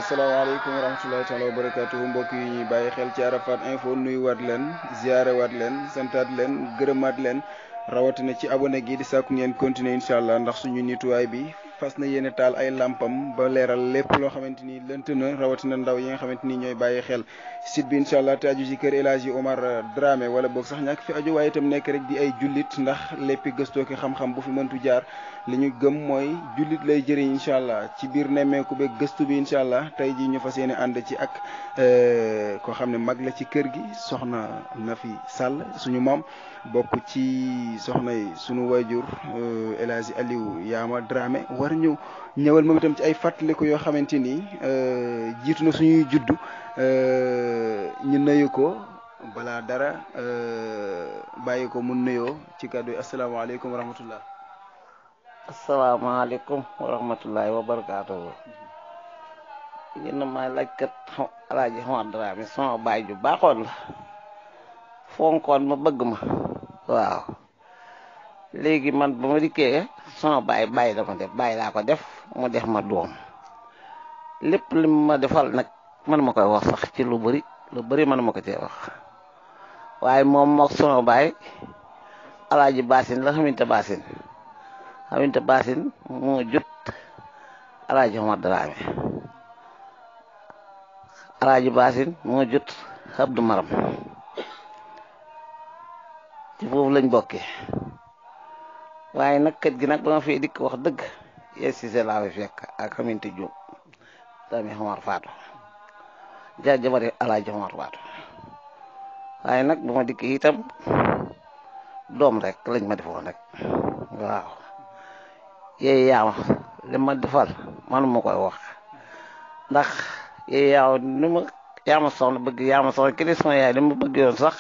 asalaamaaleykum wa rahmatulahi taala wa barakatuhu mbokk yi ñuy bàyyi xel ci Arafat info nuyuwaat leen ziarewaat leen santaat leen gërëmaat leen rawatina ci abonné gi di sàkku ngeen continuer incha allah ndax suñu nituwaay bi fas na yéene taal ay lampam ba leeral lépp loo xamante ni lënt na rawatina ndaw yi nga xamante ni ñooy bàyyi xel site bi incha allah te aju ci kër El Hadji Omar Dramé wala boog sax ñàkk fi aju waaye itam nekk rek di ay jullit ndax léppi gëstoo ki xam-xam bu fi mëntu jaar li ñu gëm mooy jullit lay jëriñ incha allah ci biir nemmeeku beeg gëstu bi incha allah tey jii ñu fas yéene ànd ci ak koo xam ne mag la ci kër gi soxna Nafi Sall suñu maam bokk ci soxna yi suñu wayjur El Hadji Aliou Yaama Dramé war ñu ñëwal moom itam ci ay fàttaliku yoo xamante ni jiitu na suñuy juddu ñu nuyu ko balaa dara bàyyi ko mu nuyoo ci kàddu yi asalaamaaleykum wa rahmatullah. asalaamaaleykum wa rahmatullahi wa barakaatuhu. yéen may laajkat Alaaji Omar Dramé sama baay ju baaxoon la fonkoon ma bëgg ma waaw léegi man ba ma dikkee sama baay dama def baay laa ko def mu def ma doom lépp li ma defal nag man ma koy wax sax ci lu bëri man ma ko cee wax waaye moom mook sama baay Alaaji Basin la Aminta Basin moo jut Alaaji Omar Dramé Alaaji Basin moo jut Abdou Maram ci foofu lañ bokkee waaye nag kër gi nag ba ma fee dikk wax dëgg Cissé laa fi fekk ak Aminta Diop doomi Omar Fatou jabari Alaaji Omar Fatou waaye nag ba ma dikk itam doom rek lañ ma defoon rek waaw yéey yaama li ma defal man ma koy wax ndax yéey yaaw ni ma yaama soxna bëgg yaama soxna ki sama yaay li ma bëgg yoon sax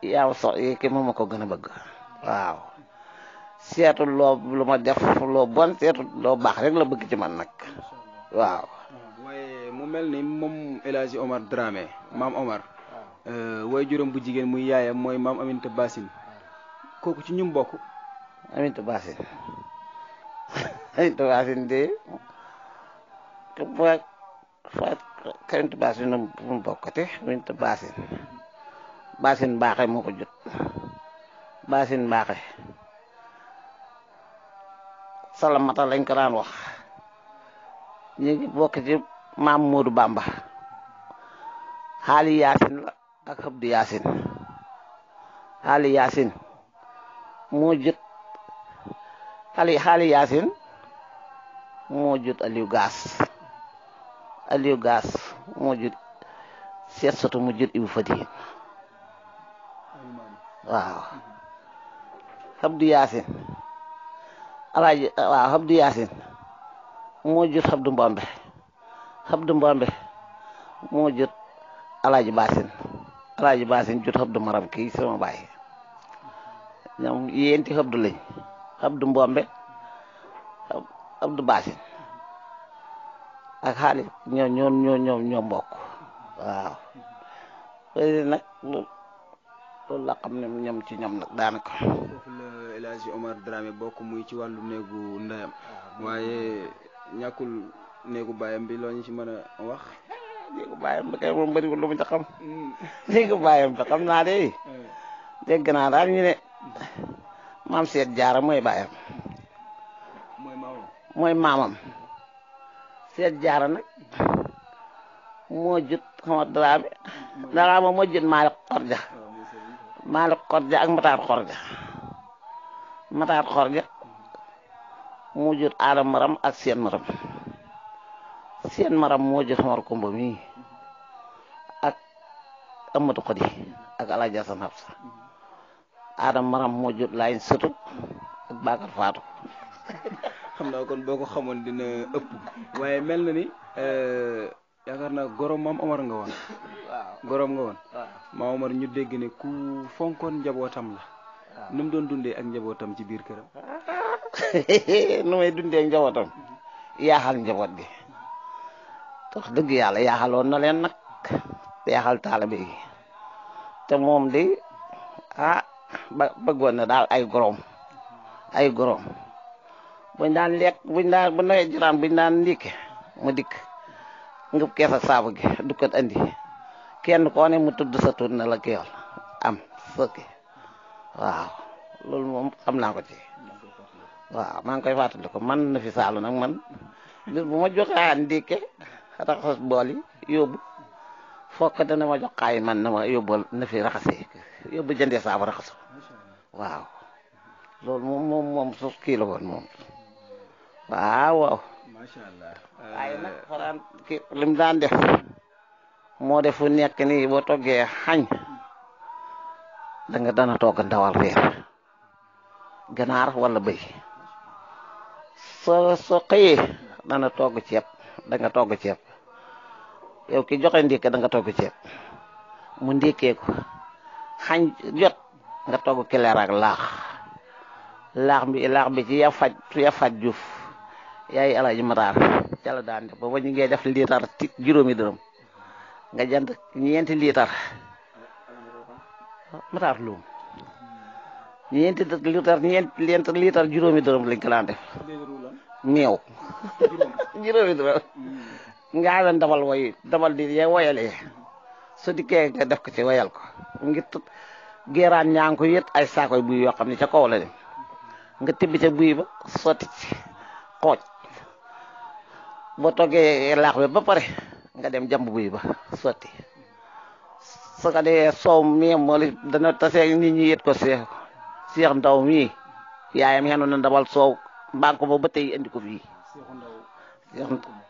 yaama soxna yéey ki ma ko gën a bëgg waaw seetul loo lu ma def loo bon seetul loo baax rek la bëgg ci man nag waaw. waaye mu mel ni moom El Hadji Omar Dramé maam Omar way juróom bu jigéen muy yaayam mooy maam Aminta Basin kooku ci ñum bokk. Aminta Basin de Aminta Basin mu bokkate Aminta Basin Mbaaxe moo ko jot Basin Mbaaxe Salamata lañ ko daan wax ñu ngi bokk ci maam Modou Bamba xaali Yaasin la ak Abdou Yaasin xaali Yaasin moo jot xaali Yaasin moo jot Aliou Gaas moo jot seet soto mu jot Ibou Fatick waaw Abdou Yaasin Abdou Yaasin moo jot Abdou Mbombe moo jot Alaaji Basin jot Abdou Maram kii sama baay ñoom yéenti Abdou lañ Abdou Mbombe Abdou Basin ak xaali ñoo mbokk waaw nag loolu la xam ne ñoom ci ñoom nag daanaka. foofu la El Hadji Omar Dramé bokk muy ci wàllu néegu ndeyam waaye ñàkkul néegu baayam bi loo ñu ci mën a wax. néegu baayam bi kay moom bëriwul lu mu ca xam. néegu baayam bi xam naa de dégg naa daal ñu ne maam Seet Jaara mooy baayam. mooy maamam Seet Jaara nag moo jut Omar Dramé moo jut Malick Xorja ak Matar Xorja moo jut Adam Maram ak Seen Maram moo jut Omar Kumba mi ak Amadou Xodi ak Alaaji Asan Habsa Adam Maram moo jut Layin Sëtu ak Bakar Faatu xam naa kon boo ko xamoon dina ëpp waaye mel na ni yaakaar naa gorom maam Omar nga woon. waaw gorom nga woon. waaw maam Omar ñu dégg ne ku fonkoon njabootam la. waaw nu mu doon dundee ak njabootam ci biir këram. nu may dundee ak njabootam yaaxal njaboot gi tax dëgg yàlla yaaxaloon na leen nag yaaxal taalibe gi te moom de bëggoon na daal ay gorom buñ daan lekk bu nawet jiraan buñ daan ndikke mu dikk ngëp kees ak saabu gi dukkat andi kenn koo ne mu tudd sa tur na la kiyal am sëkki waaw loolu moom xam naa ko ci waaw maa ngi koy fàttali ko man na fi saalu nag man bis bu ma joxee ndikke raxas bool yi yóbbu fokk dana ma jox xaay man na ma yóbbal na fi raxasee yóbbu jëndee saabu raxasu waaw loolu moom su kii la woon moom waaw macha allah. waaye nag faraan ki lim daan def moo def fu nekk nii boo toggee xañ dana togg ndawal reer ganaar wala bëy soo xëyee dana togg ceeb danga togg ceeb yow ki joxe ndékki danga togg ceeb mu ndékkee ko xañ jot nga togg kileer ak laax bi ci ya faj juuf yaay Alaaji Mataar ca la daan def ba ñu ngee def liitar juróomi dërëm nga jënd ñeenti liitar Mataar Luum ñeenti liitar juróomi dërëm lañ ko daan def meew juróomi dërëm nga awen dabal di ye woyalee su dikkee nga def ko ci woyal ko ngir géeraan ñaa ngi ko yët ay saakoy buy yoo xam ne ca kaw la dem nga tibb ca buy ba sotti ci xooj boo toggee laax bi ba pare nga dem jamb buy ba sotti su ko dee soow mi mooli dana tasee nit ñi yët ko Seex Ndaw mii yaayam xenu na ndabal soow mbanko ba tey andi ko fii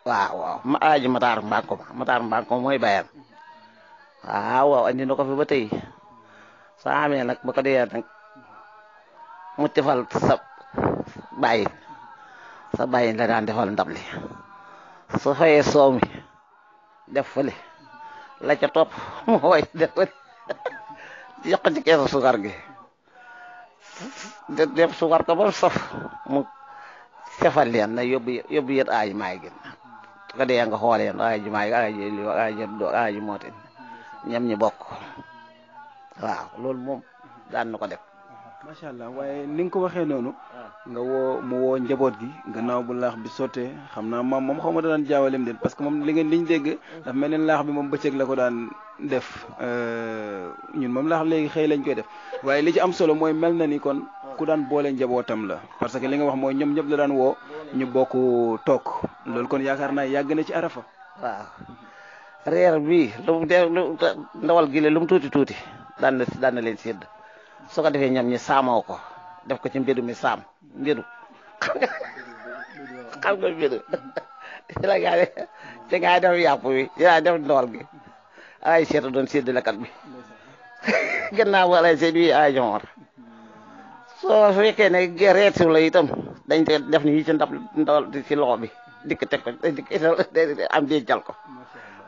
waaw ma Alaaji Mataar mbanko mooy bayam waaw andi na ko fi ba tey soo amee nag ba ko dee nag mu defal sa bàyyi la daan defal ndab li su fayee soow mi def fële la ca topp mu woy def fële yokk ci keesu sukar gi def sukar ko ba saf mu sefal leen na yóbbu yët aaji maay gën ko dee nga xooleen aaji maay aaji mootin ñam ñi bokk waaw loolu moom daan na ko def macha allah waaye ni nga ko waxee noonu nga woo njaboot gi gannaaw bu laax bi sottee xam naa moom xaw ma daan jaawalem den parce que moom liñ dégg daf mel ne laax bi moom bëccëg la ko daan def ñun moom laax léegi xëy lañ koy def waaye li ci am solo mooy mel na ni kon ku daan boole njabootam la parce que li nga wax mooy ñoom ñëpp la daan woo ñu bokk toog loolu kon yaakaar naa yàgg na ci arafa waaw reer bi ndawal gi lu mu tuuti daan na leen sédd su ko defee ñoom ñi saamoo ko def ko ci mbiru mi saam mbiru xam nga mbiru ci la gaa ci ngaa def yàpp wi ci laa def ndawal gi ay seeta doon sédd lekat bi gannaaw wala seet wi ay jomoor soo fekkee ne reet la itam dañ te def ni ci ndawal ci loxo bi dikk teg ko dikk am dencal ko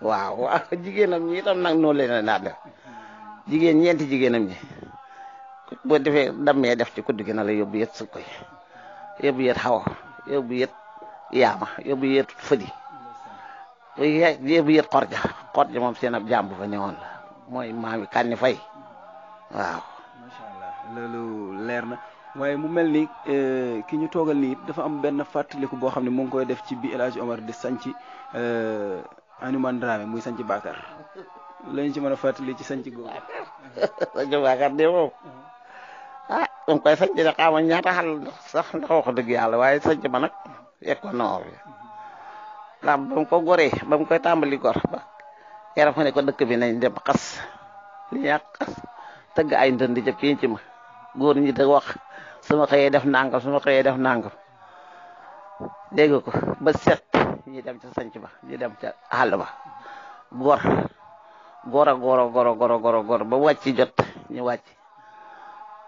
waaw jigéenam ñi itam nag noonu leen naa def ñeenti jigéenam ñi boo defee dammee def ci kudd gi na la yóbbu yët sukkoy yóbbu yët xawa yóbbu yët yaama yóbbu yët fëdi yóbbu yët xorja moom seen ab jàmbu fa newoon la mooy maami Kanni Fay waaw macha allah loolu leer na waaye mu mel ni ki ñu toogal nii dafa am benn fàttaliku boo xam ne mu ngi koy def ci bi El Hadj Omar di sanc Anoumane Dramé muy sanc Bakar lañ ci mën a fàttali ci sanc googu sanc Bakar de moom dam koy sanc de xaama ñaata xal sax ndax wax dëgg yàlla waaye sanc ba nag yegg ko noor bi ndax ba mu ko goree ba mu koy tàmbali gor ba yaram fa ne ko dëkk bi nañ dem xas li ñaa xas tëgg ay ndënd ca pénc ma góor ñi da wax suma xëyee def nangam dégg ko ba set ñi dem ca sanc ba ñu dem ca àll ba gor ba wàcc jot ñu wàcc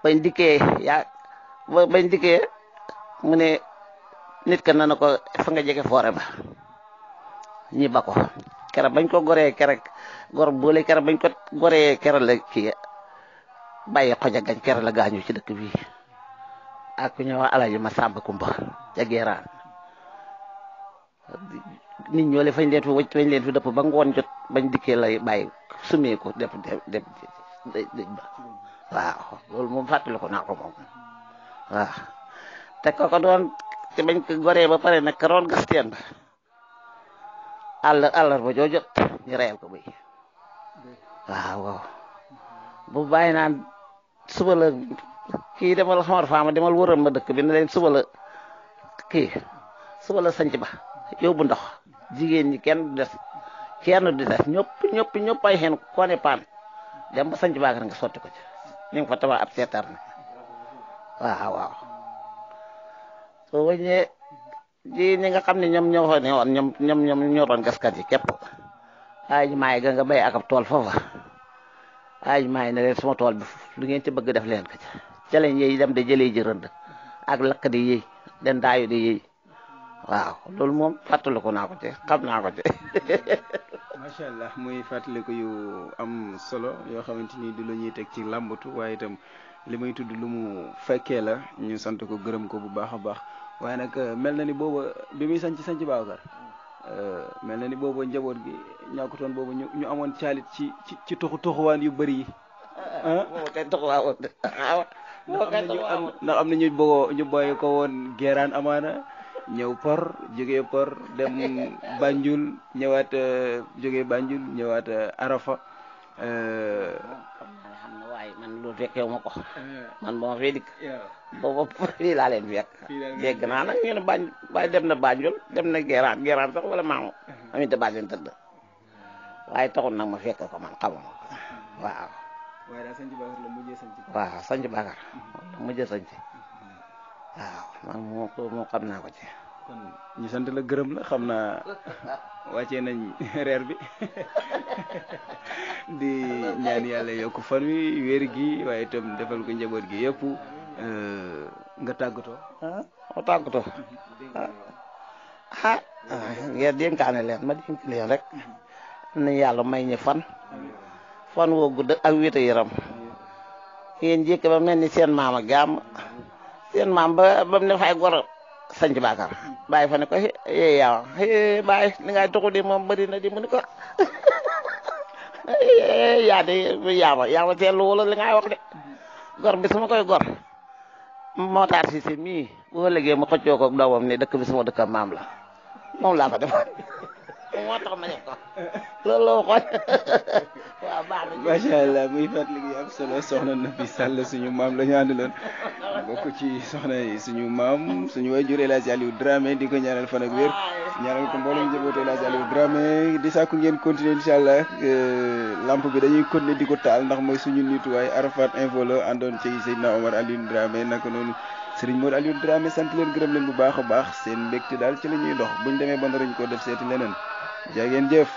bañ dikkee mu ne nit ka na ko fa nga jege foore ba ñi ba ko kere bañ ko goree kere gor boole kere bañ ko goree kere la kii bàyyi xoja gañ kere la gaañu ci dëkk bi ak ku ñëw Alaaji Masamba Kumba ca Geeraan nit ñoo le fañ leen fi dëpp ba ngoon jot bañ dikkee lay bàyyi sumee ko dem dëj ba waaw loolu moom fàttali ko naa ko moom waaw te ko doon te bañ ko goree ba pare nag ka doon gas teen ba àllarba joo jot ñu reyal ko bëy waaw bu bàyyi naan suba la kii demal xamar faama demal wëral ma dëkk bi ne leen suba la sanc ba yóbbu ndox jigéen ñi kenn du des ñëpp ay xeen kone paan dem ba sanc baagar nga sotti ko ci ñu ngi fa tabax ab seetar ne waaw soo wëññee ji ñi nga xam ne ñoom ñoo fa ne woon ñoom ñoo doon gaskat yi képp ay maay ga nga béy ak ab tool foofa ay maay ne leen suma tool bi lu ngeen ci bëgg def leen ko ca lañ yëy dem de jëlee ji rënd ak lakk di yëy den daayu di yëy waaw loolu moom fàttaliku naa ko ci xam naa ko ci macha allah muy fàttaliku yu am solo yoo xamante ni du la ñuy teg ci làmbatu waaye itam li may tudd lu mu fekkee la ñu sant ko gërëm ko bu baax a baax waaye nag mel na ni booba bi muy sanc Babacar mel na ni booba njaboot gi ñàkkutoon booba ñu amoon caalit ci toxuwaan yu bëri yi ndax am na ñu boye ko woon Géraan amaana ñëw por jógee por dem Banjul ñëwaat jógee Banjul ñëwaat Arafa xam na waaye man loolu fekkewu ma ko man ba ma fee dikk booba fii laa leen fekk dégg naa nag ñu ne Baay dem na Banjul dem na Géraan sax wala maamu aminte Baay leen tëdd waaye taxul nag ma fekk ko man xamuma ko waaw waaye daal sanc Bakar la mujjee sanc waaw sanc Bakar la mujjee sanc waaw man moo xam naa ko ci kon ñu sant la gërëm la xam naa wàccee nañ reer bi di ñaan yàlla yokk fan wi wér gi waaye itam defal ko njaboot gi yëpp nga tàggatoo ma tàggatoo ngeen dénkaane leen ma dénk leen rek nañ yàlla may ñi fan woo gudd ak wéta yaram ngeen jékk ba mel ni seen maam a gaam seen maam ba mu ne fay gor sanc Bakar bàyyi fa ne ko yaa bàyyi li ngay tuxu di moom bëri na di mu ni ko yaa ma teelu wala li ngay wax de gor bi sama koy gor moo taar si mii boo léegi ma xëccoo ko doomam ne dëkk bi sama dëkk maam la moom laa ko defoon moo tax ma def ko loolu la waxoon waaw baax na macha allah muy fàttali gi am solo soxna Nafi Sall suñu maam la ñu àndaloon bokk ci soxna yi suñu maam suñu waajur El Hadj Aliou Dramé di ko ñaanal fan ak wér ñaanal ko mboolem njabootu El Hadj Aliou Dramé di sàkku ngeen continuer incha allah lampe bi dañuy continuer di ko taal ndax mooy suñu nituwaay Arafat Info la àndoon ci Seydina Omar Aliou Dramé naka noonu Serigne Modou Aliou Dramé sant leen gërëm leen bu baax a baax seen mbégte daal ci la ñuy dox buñ demee ba ndarañ koo def seeti leneen jaa ngeen jëf